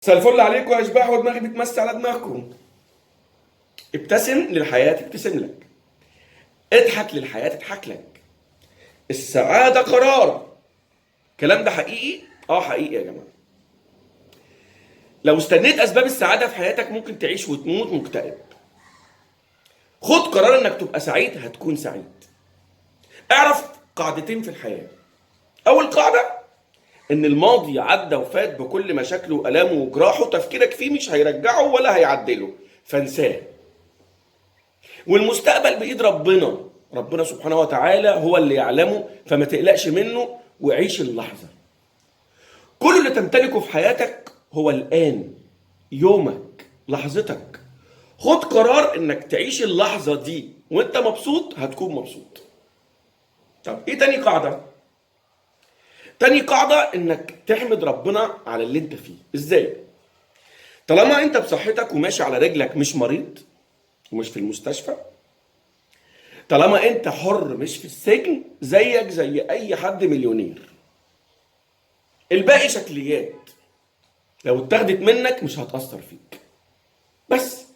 مساء الفل عليكم يا اشباح، ودماغي بتمسي على دماغكم. ابتسم للحياة تبتسم لك، اضحك للحياة تضحك لك. السعادة قرار. الكلام ده حقيقي؟ اه حقيقي يا جماعة. لو استنيت اسباب السعادة في حياتك ممكن تعيش وتموت مكتئب. خد قرار انك تبقى سعيد، هتكون سعيد. اعرف قاعدتين في الحياة. اول قاعدة ان الماضي عدى وفات بكل مشاكله والامه وجراحه، تفكيرك فيه مش هيرجعه ولا هيعدله، فانساه. والمستقبل بايد ربنا، ربنا سبحانه وتعالى هو اللي يعلمه، فما تقلقش منه وعيش اللحظة. كل اللي تمتلكه في حياتك هو الآن، يومك، لحظتك. خد قرار انك تعيش اللحظة دي وانت مبسوط، هتكون مبسوط. طب ايه تاني قاعدة؟ تاني قاعدة انك تحمد ربنا على اللي انت فيه. ازاي؟ طالما انت بصحتك وماشي على رجلك، مش مريض ومش في المستشفى، طالما انت حر مش في السجن، زيك زي اي حد مليونير. الباقي شكليات، لو اتاخدت منك مش هتأثر فيك. بس.